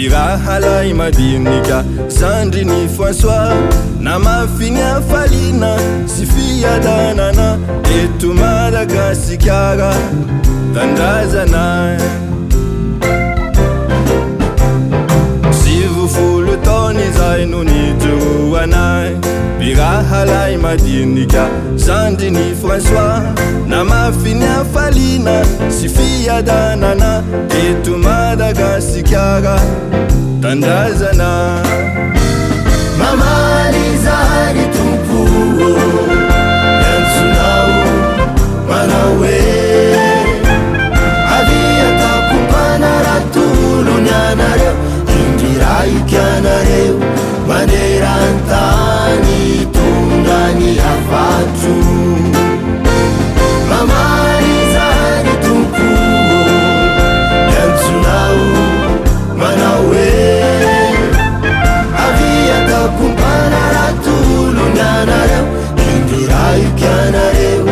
Mpirahalahy madinika, zandrin'i François, namafy ny hafaliana sy fiadanana eto Madagasikara tanindrazana. 90 taona izay no nijoroanay, mpirahalahy madinika, zandrin'i François, namafy ny hafaliana sy fiadanana eto Madagasikara tanindrazana. Mamaly izahay ry Tompo ô, miantsonao manao hoe, Avia takom-panarato-olony ianareo, indrirahiko ianareo maneran-tany hitondra ny hafatro. Mamaly izahay ry Tompo ô, miantsonao manao hoe, Avia takom-panarato-olony ianareo, indrirahiko ianareo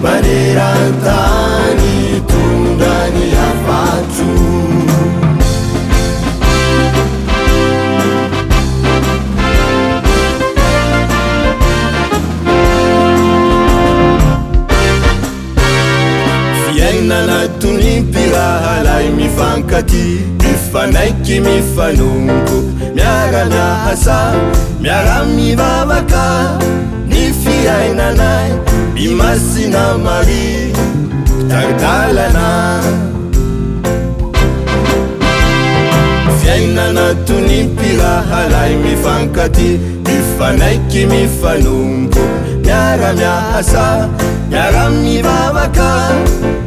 maneran-tany hitondra ny hafatro. Fiainana toy ny mpirahalahy mifankatia, mifanaiky mifanompo, miara-miasa, miara-mivavaka ny fiainanay, i Masina Maria mpitari-dalana. Fiainana toy ny mpirahalahy mifankatia, mifanaiky mifanompo, miara-miasa, miara-mivavaka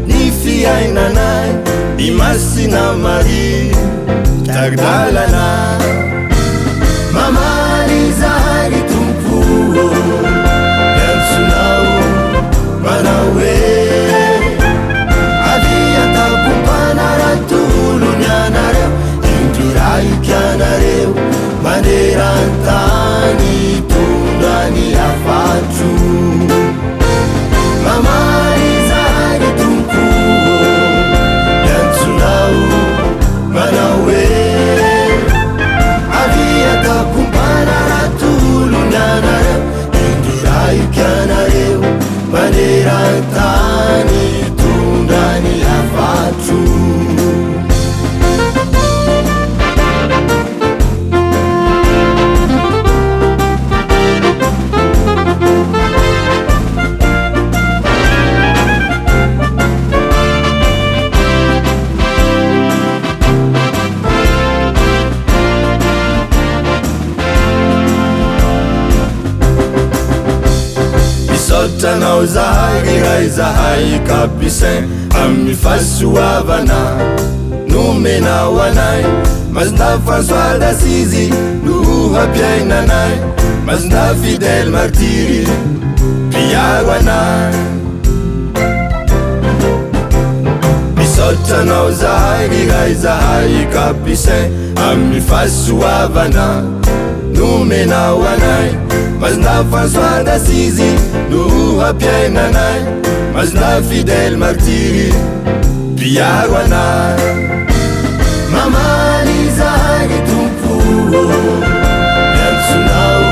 ny fiainanay, i Masina Maria mpitari-dalana. Mamaly izahay ry Tompo ô, miantsonao manao hoe, Avia takom-panarato-olony ianareo, indrirahiko ianareo maneran-tany hitondra ny hafatro. Mamaly izahay ry Tompo ô, miantsonao manao hoe, Avia takom-panarato-olony ianareo, indrirahiko ianareo maneran-tany hitondra ny hafatro. Misaotra anao zahay ry Ray zahay Capucin amin'ny fahasoavana nomenao anay. Masina François d'Assise no oha-piainanay, Masina Fidèle Martyr mpiaro anay. Misaotra anao zahay ry Ray zahay Capucin amin'ny fahasoavana nomenao anay. Masina François d'Assise no oha-piainanay, Masina Fidèle Martyr mpiaro anay. Mamaly izahay ry Tompo ô, miantsonao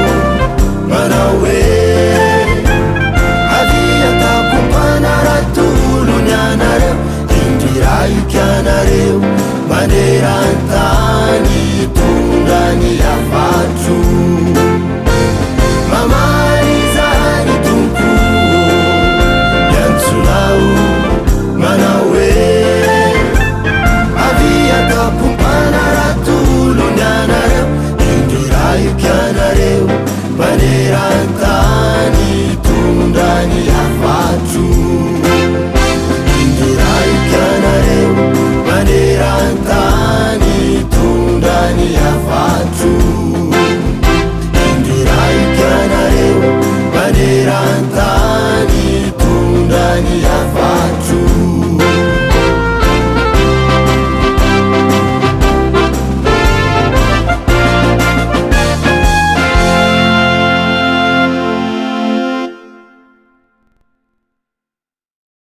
manao hoe, Avia takom-panarato-olony ianareo, indrirahiko ianareo maneran-tany.